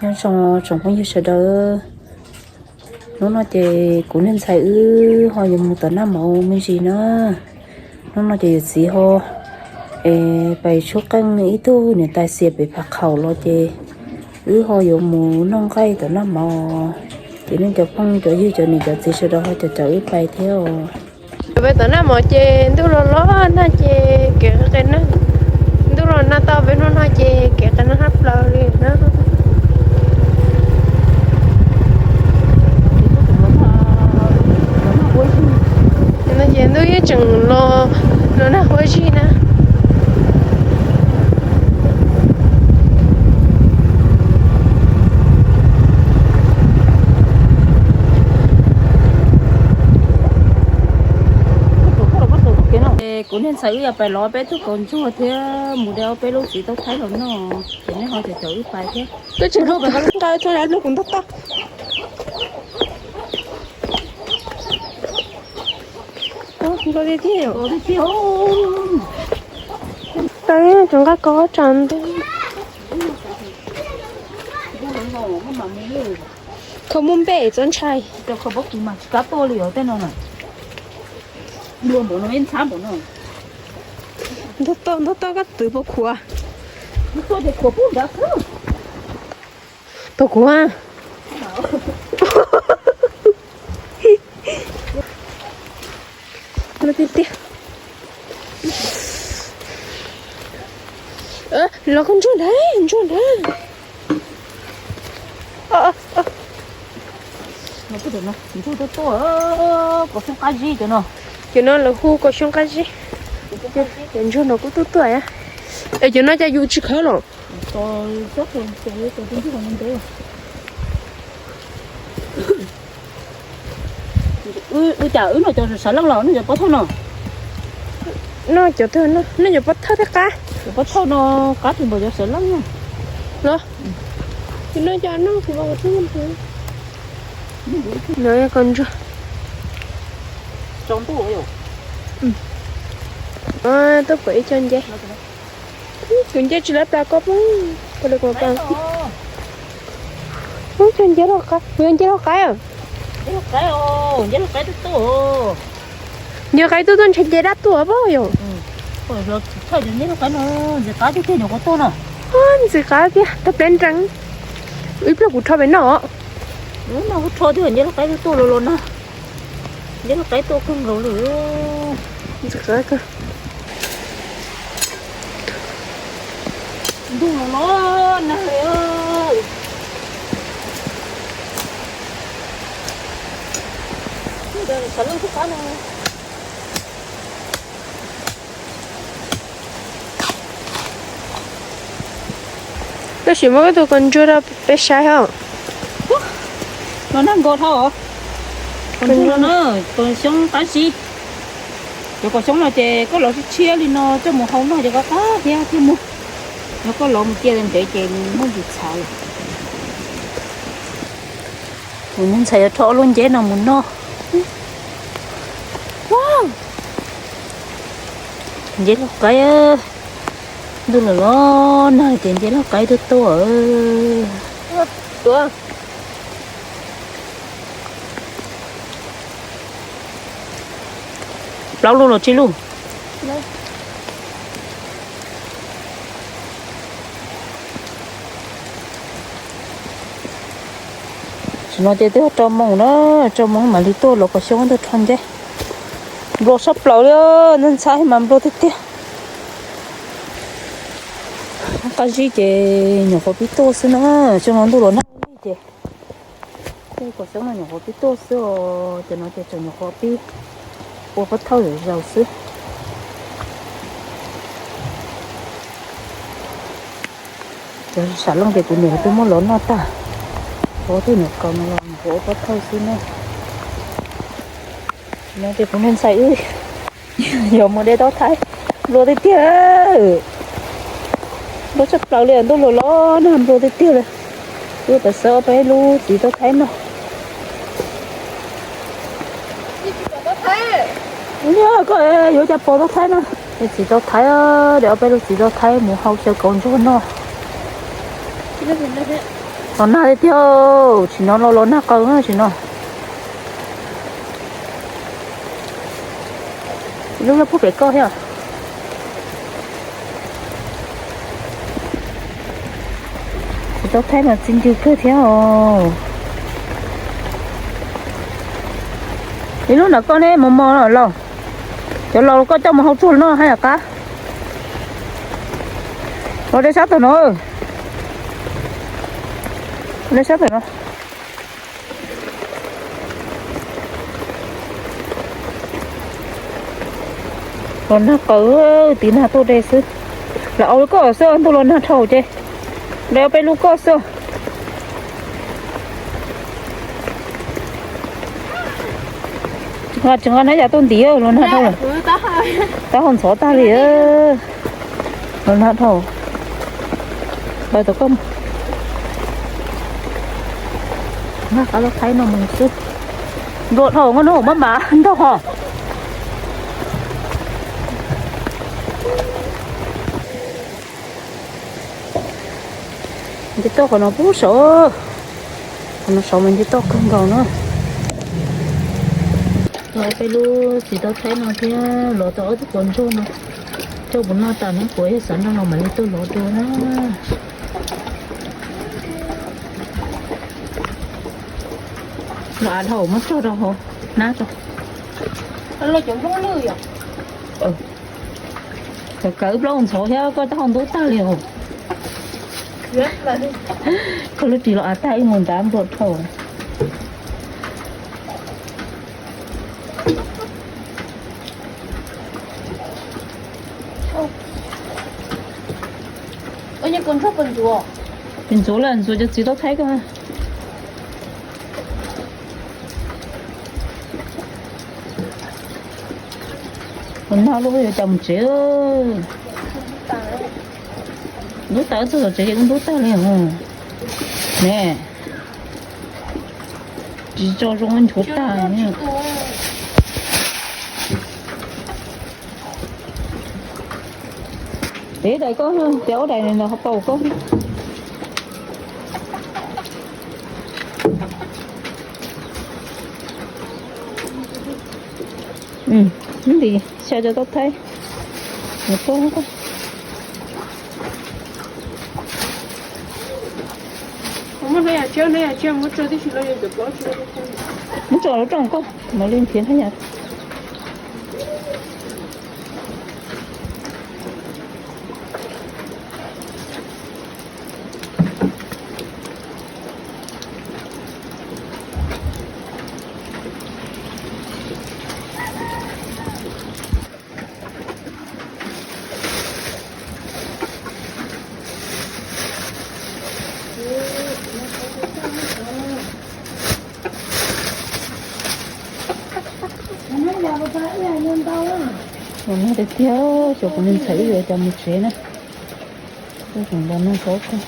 Nyob zoo tsoom phooj ywg sawv daws, hnub no ces kuv niag ntxhais wb ho yuav mus tom naj mov me ntsis na. Hnub no ces yawm txiv ho es pais tshuab qeej, ib tug niam tais xiam pem Phav Khaum los ces wb ho yuav mus noj nqaij tom naj mov. Ces nej cov phooj cov ywg cov niam cov txiv sawv daws ho caum caum wb pais thiab os. Peb tom naj mov ces ntuj los los nag ces kev qias nag, ntuj los nag tau peb hnub no ces kev qias nag hab plaws li na. No ces ntuj yeej tseem los, los nag huab zig na. Kuv niag ntxhais wb yuav pais lov peb tug kaus ntsuag thiab mus de ob peb lub txiv tauj thaib los noj, ces nej ho caum caum wb pais thiab. Twb tsis nqa nqa tso lub kuv ntog toj. Nplua tiag tiag. Tau tseem nqa kov tsam ntuj. Khaws muaj npej txhob ntshai. Khaws pob kws mas tsis kam tuaj li os tej no na. Nplua npaum no ib ntxhab npaum no. Ntog toj ntog toj koj twv puas khuav? Ntog toj ces khuav pub nrad xwb. Tau kuv a. Tiag tiag. Los koj ntsuag nrad, ntsuag nrad. Ntsuag tuaj tuaj, kaus xyoob qab zib cov no. Cov no lawv hu kaus xyoob qab zib. Cov ntsuag no kuj tuaj tuaj. Es cov no cas yus tsis khawb los? Ua cas wb noj cov sav leej los noj cov pov thawj no? Noj cov twg no? Noj cov pov thawj thiaj qab. Cov pov thawj no qab tsis npaum cov sav leej no. Los, noj cov no kuv los kuv twb noj. No kaus ntsuag. Tuaj pom ib co nceb. Tus nceb tsis lab plas koj pub. Ub, co nceb loj qaib, nceb loj qaib. Nceb loj qaib tuaj tuaj, nceb qaib tuaj tuaj ntshe nceb dab tuaj pab yom. Ntxim qab tiag, tag plab nrees. Ib pliag kuv rho pem noj. Ub, no kuv rho twb nceb loj qaib tuaj tuaj los los na. Nceb loj qaib tuaj kawg nkaus li. Ntxim qab kawg. Ntuj los los nag li. Sav leej tub qab no. Tab sis muab koj tus kaus ntsuag rau peb saib os. No nag nkaus dhau os. Kaus ntsuag no na, kaus xyoob qab zib. Cov kaus xyoob no ces koj lov tshiab tshiab li no coj mus hau noj ces qab qab thiab thiaj muag. Yog koj lov mus cia ntev ces nws muaj ntsis txhav lawm. Kuv niag ntxhais yuav rho ob lub nceb no mus noj. Nceb loj qaib, ntuj los los nag ces nceb loj qaib tuaj tuaj. Plaub lub los tsib lub? Tam no ces twb rau moos na, rau moos mam li tuaj los kaus xyoob tuaj rho nceb. Nplua sab plaws li, ntxhab mas nplua tiag tiag. Qab zib ces nyuam qhuav pib tuaj xwb na, xyoo no ntuj los nag li ces tej kaus xyoob no nyuam qhuav pib tuaj xwb os, ces no ces tseem nyuam qhuav pib ua pob thawj zaum zaus xwb. Cov sam leej ces kuv niam twb muab lov noj tag, ua tej nyuam kaus no los nyuam qhuav ua pob thawj xwb na. No ces kuv niag ntxhais wb yuav mus de taub thaib, nplua tiag tiag, nplua tshaj plaws li, ntuj los los nag nplua tiag tiag li. Wb pab xawb peb lub txiv taub thaib noj. Koj yuav cov pos taub thaib no, txiv taub thaib, de ob peb lub txiv taub thaib mus hau xyaw kaus ntsuag noj. Los nag tiag tiag, tsis no los los nag qawv tsis no. Lub nyob puag pem koj thiab. Tsis tau thaij mas txi ncw kawg thiab os. Ib lub ntawm koj ne mos mos laus. Cov laus koj coj mus hau tsuag no haj yam qab. Los de sab tawm no. De sab tawm no. Los nag qawv, tiv nag tuaj de xwb. Los ua koj xwb, ntuj los nag dhau ces de peb lub koj xwb. Tsis nqa nab yam tuaj ntim los nag dhau lawm. Taub hau ntxhov tag li. Los nag dhau. Nqa tau koj. Nqa qab los thaij no mus xwb. Ntuas dhau nqa no maj mam ntog ho. Nce toj qhov no pub saud. Qhov no saud mas nce toj kawg nkaus na. Los peb lub txiv tau thaib no thiab los tau ob tug quav ntsuag no. Coj puas noj tas neb puas yog xav noj los mam li tuaj lov dua na. Los av dhau muab tso rau hauv hnab tso. Kawg kawg plaub ntxhov thiab koj taub hau ntub tag li os. Koj lub ris los av tag ib mus ntav npluag dhau. Pes ntxuav lawm, ntxuav cov txiv tau thaib koj. Tus no lub yuav coj mus tsev. Ntub tag txog tom tsev ces kuj ntub tag li os. Ne, tsis tso zoo nchuav tag. Peb daim koj, peb ob daim no ho paum koj. Ntim xya cov tau thaib. Muab tso lub rooj koj, mam li nrhiav hnab yam. Ua nag tiag tiag, xyov kuv niag ntxhais wb yuav coj mus tsev na. Tuaj tseem los nag saud kawg.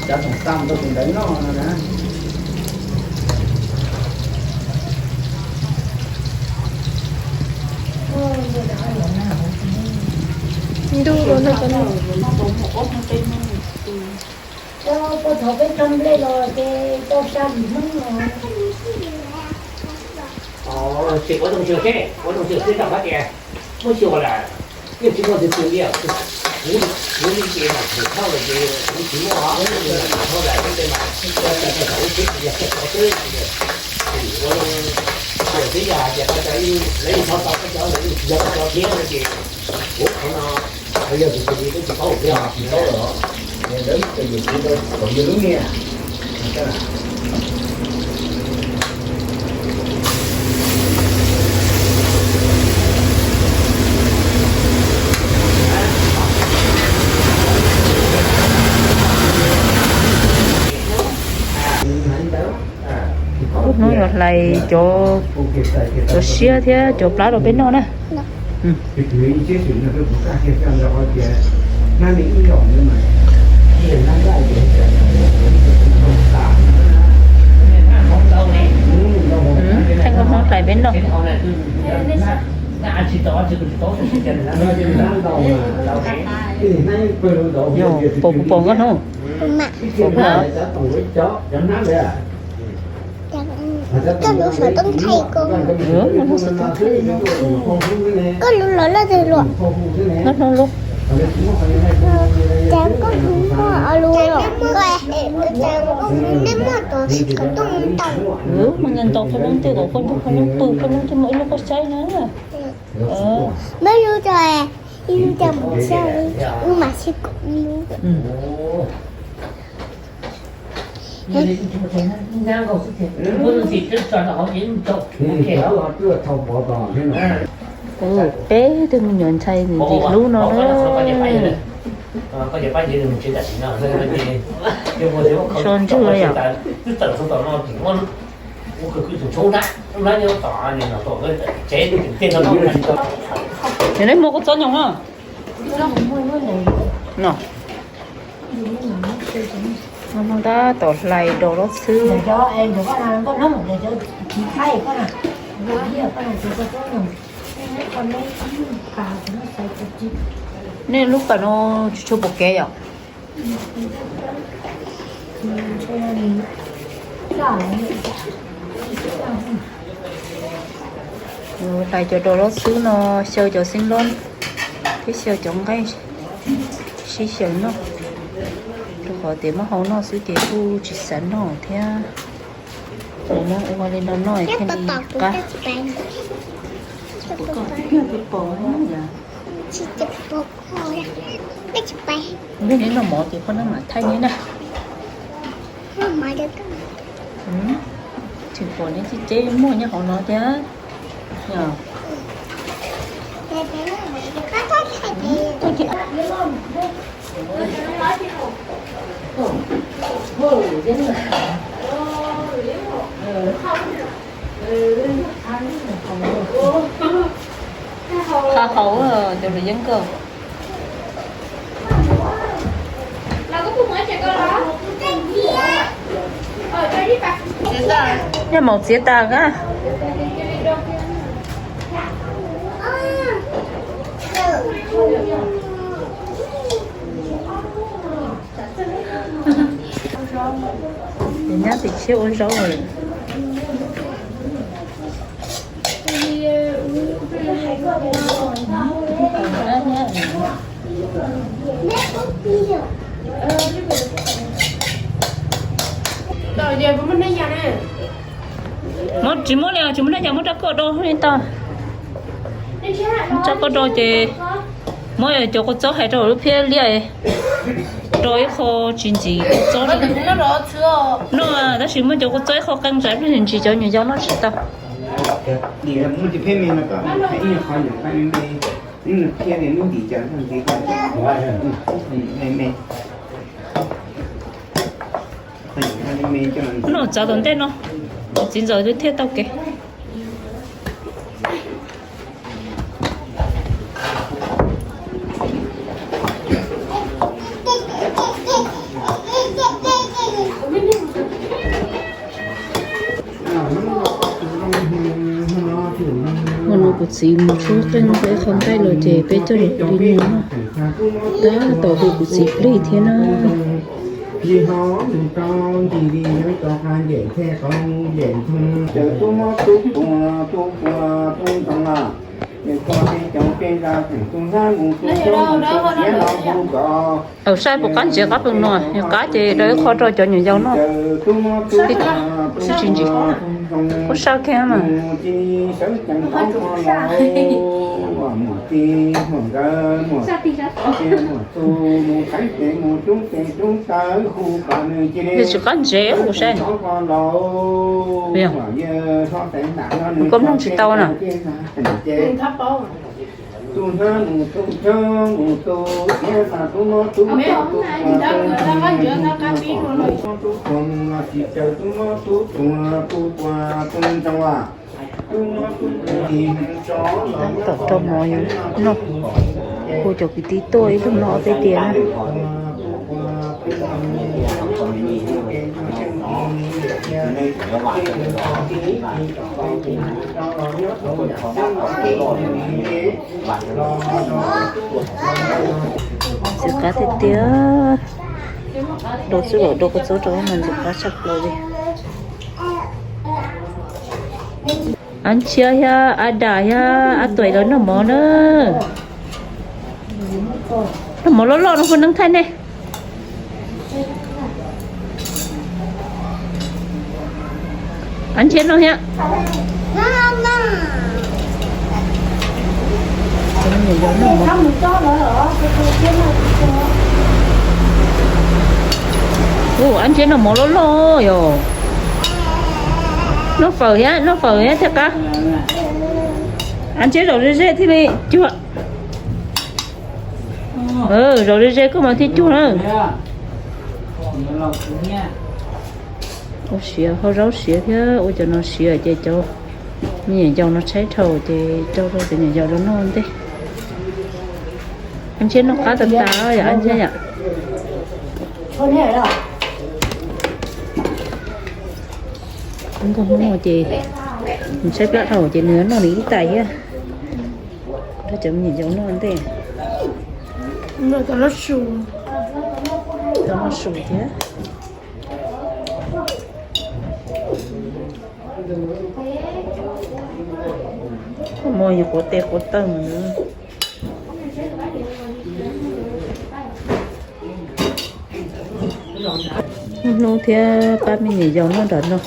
Cov tsoom tam rau tus ntawd noj no na. Ntuj los no cov no. Puag thaum peb cog nplej los ces tau xya yim hnub no. Ces ua zoo xyuas seb, ua zoo xyuas seb tau qhov tias muab xyuas lawm, yeej tsis muaj twg twg li. Kuv, kuv li ces mas thaum thauj lawm ces kuv tsis muaj, thaum thauj lawm tej mas tau tsis tau xwb, yog tau xwb. Ua zoo xyuas seb yog hais tias koj cov, lawv yeej thauj tau koj cov, lawv yeej tsis yog koj cov thiab no ces kuv qhov no yog tus twg li twb tsis paub thiab. Lub hnub no hlais cov, cov siab thiab cov plab rau peb noj na. Thaij nkauj hmoob hlais peb noj. Yog pom kuv pom nkauj hmoob. Koj lub xov tooj thaij koj, koj lub los loj twg luaj? Nkauj hmoob lub. Cas koj muaj lub, nej muaj tus xov tooj ntau. Muaj ntau, qhov lub twg kom qhov lub, qhov lub pw, qhov lub twg muaj ib lub koj saib na. Muaj lub tso, ib lub cas mus saib, lub mas sib koom ib lub. Ua peb tug me nyuam ntxhais ntxim hlub no na. So ntswg yom. Neb muaj kua txob nyoos no? No. Tab tom hlais dos loj xwb. Nej lub pas no tsis tshua pom kev yom? Hlais cov dos loj xwb no, xyaw cov xeeb lob thiab xyaw cov nqaij sib xyaw noj. Rau qhov tias muab hau noj xwb ces kuj tsis xav noj thiab. Muab ua li no noj thiaj li qab. Neb noj mov ces koj neb mam thaij neb na. Tseem pom neb ceb ceb muag nyob hauv no thiab. Qha hau cov lus yeeb kawg. Nyob maum txiav tas kab. Ces nyob tim tshiab ua zaub lawm. Muab tsis muab li, tsis muab nab yas, muab rau koj do li tau. Rau koj do ces muab cov kua txob hais rau lub phiab liaj, rau ib qho tsis ntxim kua txob. No tab sis muab cov kua txob ib qho qee tsam ib pliag ntsis cov nyuam yaus noj tsis tau. Noj txav tom ntej no, txiv ntxawm twb thiaj tau kev. Mus no Kuv txiv mus tshuab qeej ib qho nqaij los ces peb coj los hu li no na. Tab tom hu kuv txiv plig thiab na. Aw, saib puas qab ntsev qab pes no, yog qab ces rau ib qho rau cov nyuam yaus noj. Tsis ntsim, kuj sab kiag mas. Yog tsis qab ntsev kuv saib. Koj mloog tsis tau na. Tab tom rau mov yuav noj, hu cov kwv tij tuaj ib leeg noj ob peb diav na. Ntxim qab tiag tiag. Dua txuj lom dua kua txob rau mas ntxim qab tshaj plaws li. Ab Ntshiab thiab Ab Dam thiab Ab Tuam lawv noj mov na. Noj mov loj loj no pub neeb thaij nej. Ab Ntshiab noj thiab. Ab Ntshiab noj mov loj loj yom. Noj fawm thiab, noj fawm thiab thiaj qab. Ab Ntshiab zaum ze ze thiaj li cuag. Zaum ze ze koj mas thiaj cuag na. Ua siav, hau zaub siav thiab ua cov no siav ces cov me nyuam yaus no tshaib dhau ces rau rau cov nyuam yaus los noj ntej. Ab Ntshiab noj qab tas tas yom Ab Ntshiab yom. Nkauj Hmoob no ces nws tshaib plab dhau ces nws noj nws ib tais thiab. Rau cov me nyuam yaus noj ntej. Tau noj su thiab. Koj muag nyuam quav tes quav taw mas. Hnub hnub thiab pab me nyuam yaus noj nram no.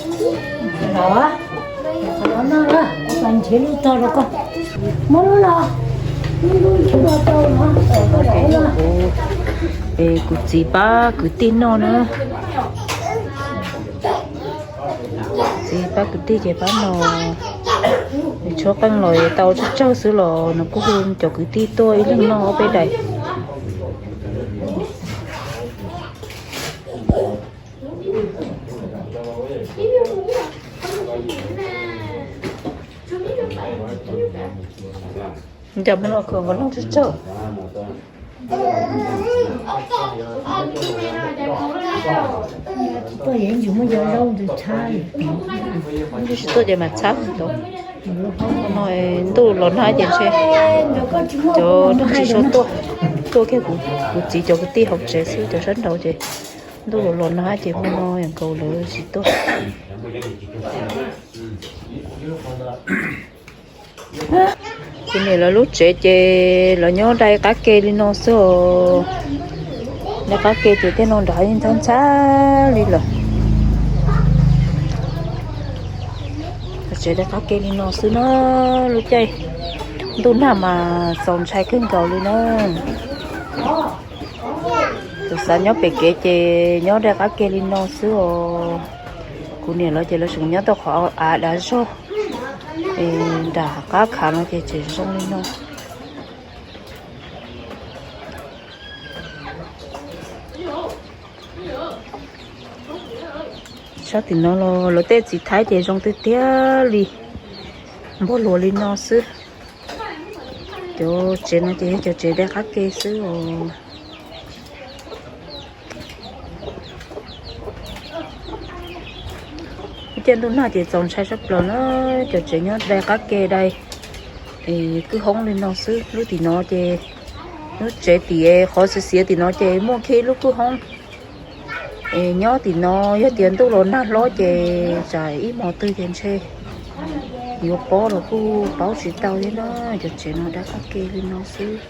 Es kuv txiv pab kwv tij noj na. Txiv pab kwv tij ces pab no, nws tshuab qeej los tau tsawg tsawg xwb los nws kuj hu cov kwv tij tuaj ib leeg noj ob peb daim. Nco muab los khuam nkaus noj tsawg tsawg. Tsis tuaj, yus muab cov zaub ntawd txhab. Tsis tuaj ces mas txhab tau. No ntuj los nag ces ntshe cov tsis tshua tuaj, tuaj kiag kuv txiv cov kwv tij hauv tsev xwb, cov sab nraud ces ntuj los los nag ces hmo no yam nkaus lawv tsis tuaj. Kuv niam lawv lub tsev ces lawv nyob dai qab ke li no xwb os. Dai qab ke ces tej no nrad yeej ntxhab ntxhab li lawm. Lawv tsev dai qab ke li no xwb na, lub caij ntuj nag mas txaus ntshai kawg nkaus li na. Tus xav nyob pem kev ces nyob dai qab ke li no xwb os. Kuv niam lawv ces lawv tseem nyob tau qhov av dav zog, nram qab khav no ces tseem zoo li no. Sab tim no los lawv tej txiv thaib ces zoo tiag tiag li, npog luas li no xwb. Cov tsev no ces yog cov tsev dai qab ke xwb os. Lub caij ntuj nag ces txaus ntshai sab plaws na, cov tsev nyob dai qab ke dai. Kwj hoob li no xwb. Lub tim no ces, lub tsev tim qhov xiav xiav tim no ces muaj kiag lub kwj hoob. Es nyob tim no yog tias ntuj los nag hlob ces tsam ib hmos twg ces ntshe yuav pob los kuj paub tsis tau thiab na. Cov tsev no dab tag kev li no xwb.